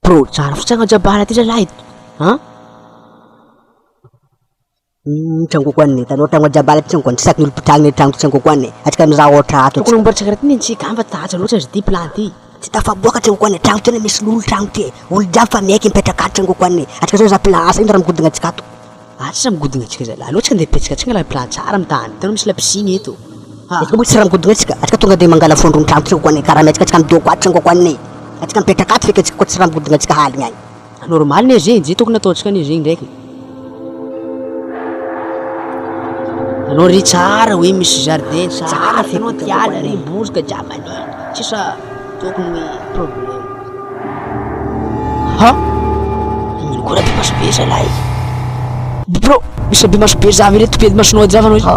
Bro, tsara fotsagna jabala ty zalahy an! Tragno koa ny hitanao tragno jabala ty tragno koa tsy sakin'olo mpitragno tragno ty tragno koa ny atsika mizaha ohatra ato Tokony amboarintsika karaha ty nentsika an fa tahatsy loatra izy ty plan ty. Tsy tafaboaka tragno koa ny tragno ty misy lolo tragno ty e, olo jiaby fa maiky mipetraka ato tragno koa ny atsika zao mizaha plan asa ino raha migodogna antsika ato. Ah tsisy raha migodogna antsika zalahy, aleo tsika andeha hipetraka atsika la plan tsara amy tany, hitanao misy la piscine eto. Ha. Atsika moa tsy raha migodogna antsika, atsika tonga de mangala fondrogny tragno ty tragno koa ny karaha ny atsika atsika midoko ato tragno koa ny atsika mipetraka ato feky atsika koa tsy raha migodogna antsika haligny agny. Normal ne zegny, zay tokony ataontsika anie zegny ndraiky. Anao ry tsara hoe misy jardin tsara feno atiala ry bozaka jiaby maniry, tsisy tokony hoe problème. Ha! Ino koa raha be maso be zalahy. Bro, misy be maso be zava ireto be masonao jiaby anao. Ha!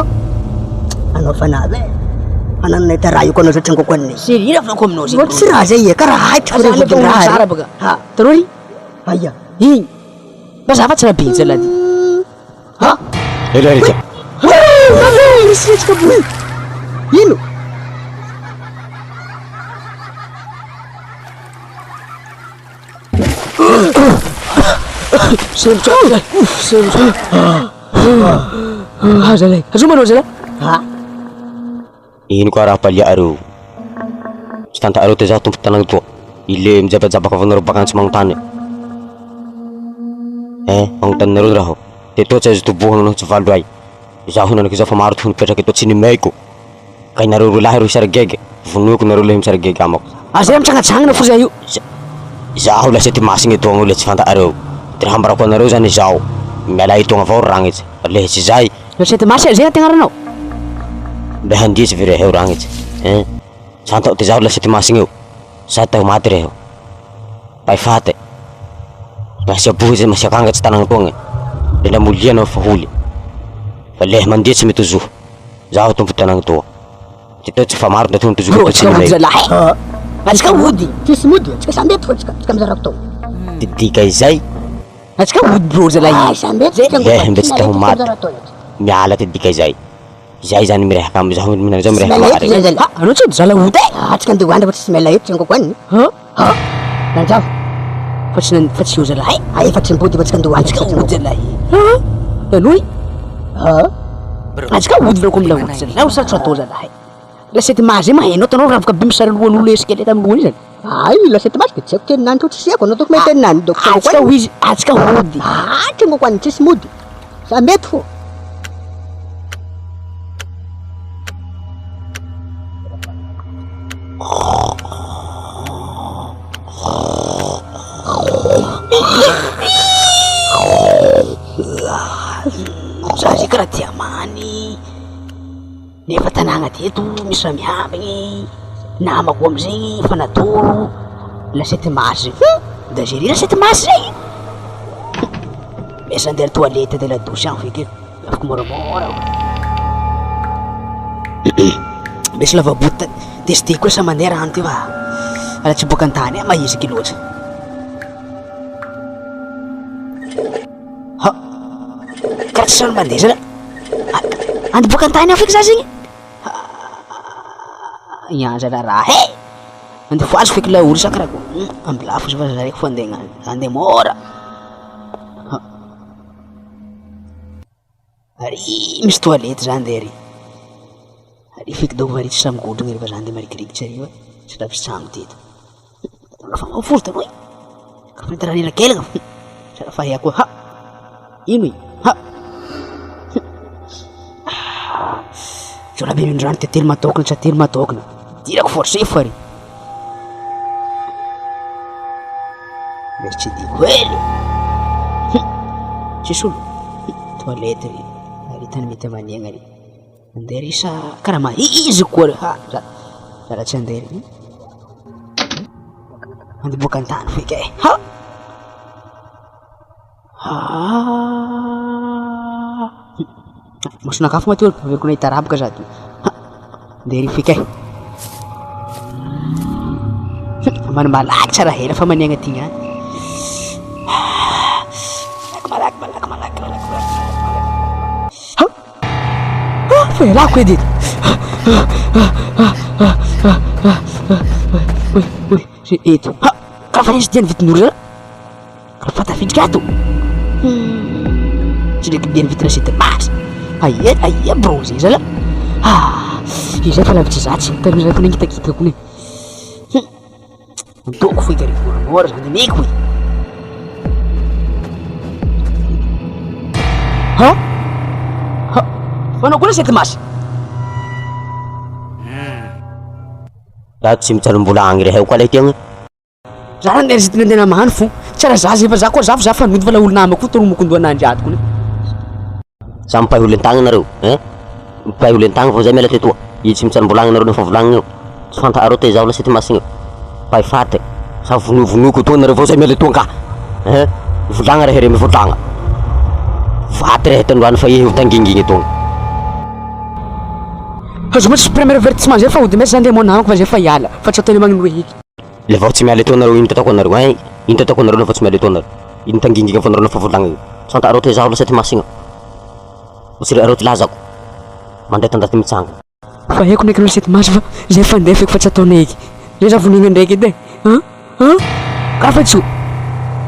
Anao fanavy e. Anao nahita raha io koa anao zao tsy angoko anay. Sérieux raha volako aminao zegny. Tsy raha zay e, karaha haiko fa revo raha. Tsara baka. Ha! Hitanao ry? Aia? Igny. Mazava tsara be zalahy ty. Ha! Ela ry Misy hetsika boy. Ino? Sembotra. Sembotra. Ah zalahy. Azoma anao zalahy. Ha! Ino koa raha palia'areo? Tsy tanta'areo te zaho tompo tanagna toa. Ile mijabajabaka avao nareo bakany tsy magnontany. Eh, magnontany nareo raho. Te toa tsy azo tobohana noho tsy valo ay. Zaho henaniky zao fa maro ty ho nipetraka eto tsy nimeiko. Ka inareo roa lahy ro hisarigege, vonoiko nareo le misarigege amako. Aza mitsangatsangana fo zay io. Zaho lasa ty masigny etoagna io le tsy fanta'areo. Ty raha ambarako anareo zany izao, mialà etoagna avao ry ragnitsy, le tsy zay. Lasiety masy zay antegnaranao? Mbe handihy ve reheo ragnitsy hein? Tsy fanta'o ty zaho lasiety masigny io, sady te ho maty reheo. Mpay faty. Masia bohy zay masia kanga tsy tanagna toagna e. Le lamolia anao fa holy. Fa lehy mandihy tsy mety ho zo. Zaho tompo tanagna toa. Ty teo tsy fa maro ndaty ho Bro, antsika mody zalahy e. Antsika mody. Tsisy mody, antsika samby eto fô antsika, antsika mizara tao. Ty dika izay. Antsika mody bro zalahy Ah, samby eto tsika Lehy mbe tsy te ho maty. Miala ty dika izay. Izay zany mirehaka am zaho minany zao mirehaka Miala eto amare. zay zalahy. Ah, anao tsy ody zala ody e. Ah, antsika andeha hoandra fa tsisy miala eto tsika koany. Ha? Ha? Nanjavo. Fa tsy nan fa tsy eo zalahy. Ah, efa tsy mipody fa antsika andeha hoandra. Antsika ody zalahy. Ha? Aloha e. Ha? Antsika ody volako mila ody zalahy. Sa tsy atao zalahy. Lasiety maha zay mahainao tanao ravoka be misary lohan'olo escalier tamin'ny lohany io zany. Ay, lasiety maha de tsy haiko teninany to tsy haiko anao tokony mahay teninany donc tsy Antsika ho izy, antsika hody. Ah, tonga koany tsisy mody. Samby eto fô. Za zay karaha tia many. Nefa tanàgna teto misy raha miambigny, namako amizegny efa natoro lasiety masy zay, hum danger lasiety masy zay, hum aiza andeha toilette andeha ladosy agny feky e, afaka môramôra, misy lavabo testeko koa sa mandeha rano ty fa raha tsy boaka an-tany e mahiziky loatra. Ha! Karaha tsisy rano mandeha zany. Andeha boaka an-tany ao feky za zegny. Niandry raharaha e! Andeha ho azo feky laolo sa karakory? Ambilafo izy fa za raiky fô andeha hagnano, andeha môra. Ha! Ary misy toilette za andeha ary. Ary feky dônko ary tsy samy godrogna rehefa za andeha marikirikitry ary fa tsy lavitry tragno ty eto. Fa mafory daholo e! Ka fa nitaraina kely ka tsara fa haiko ha! Ino e? Ha! Zao be mindrano te telo matokona tsa telo matokona. Dirako forcé fa ry. Merci di hely. Tsisy olo. Toilette ry. Ary tany mety avaniagna ry. Andeha ry sa karaha mahizy koa ry ha za raha tsy andeha ry. Andeha boaka an-tany feky e. Ha! Ha! Masonakafo ma ty olo, averiko nahita raboka za ty. Ha! Andeha ry feky e. Ambany malaky tsara hela fa maniagna ty niany. Malaky malaky malaky malaky malaky malaky. Ha! Fa ialako edy eto. Oy, oy, eto. Ha! Ka fa nisy dia ny vidin'olo zany. Fa tafiditra ato. Tsy ndraiky bien vita lasety masy. Aia aia bro zay zala. Ah, izay fa lavitsy zatsy. Taloha zay kone ngitakitaka kone. Doko foy kare moramora zany meko e. Ha? Ha? Manao koa lasety masy. Za tsy mitsarom-bola agny rehe koa lay ty agny. Za raha ndeha zitiny andeha namany fo. Tsy raha za zay fa za koa za fa za fa nody fa la olo namako fo toromoko ndohanandry ato kony. Za mipay olo entagny nareo hein! Mipay olo entagny vao zay miala tetoa. Izy tsy mitsarom-bolagny nareo nefa volagniny eo. Tsy fantareo te zaho lasa ty masigna. Mpay faty. Sa vonovonoiko etoa nareo vao zay miala etoa nga. Hein! Mivolagna rehe re mivolagna. Faty rehe tandroany fa iha ho tangingigny etoagna. Azo ma tsy premier avertissement zay fa hody mihitsy zany le mon namako fa zay fa hiala fa tsy ataony magnino eky. Le vao tsy miala etoa nareo ino ataoko anareo hein! Ino ataoko anareo le vao tsy miala etoa nareo. Ino tangingigny vao nareo fa volagna io. Tsy fantareo te zaho lasa ty masigna. Tsy rehareo ty lazako. Mandeha tandaty mitsanga. Fa haiko ndraiky aloha cette marche fa zay fa ndefa eky fa tsy ataonay eky. Zay za vonegna ndraiky edy e. An! An! Karaha fa tsy ho.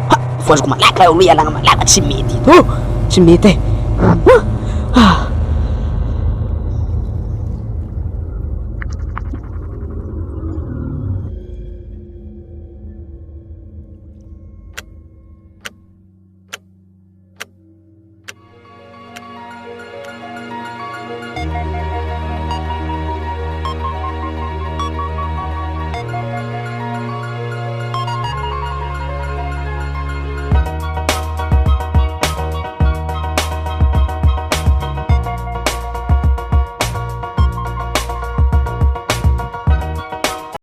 Ha! Voazoko malaka aloha ialagna malaka tsy mety eto. Tsy mety e. Ah!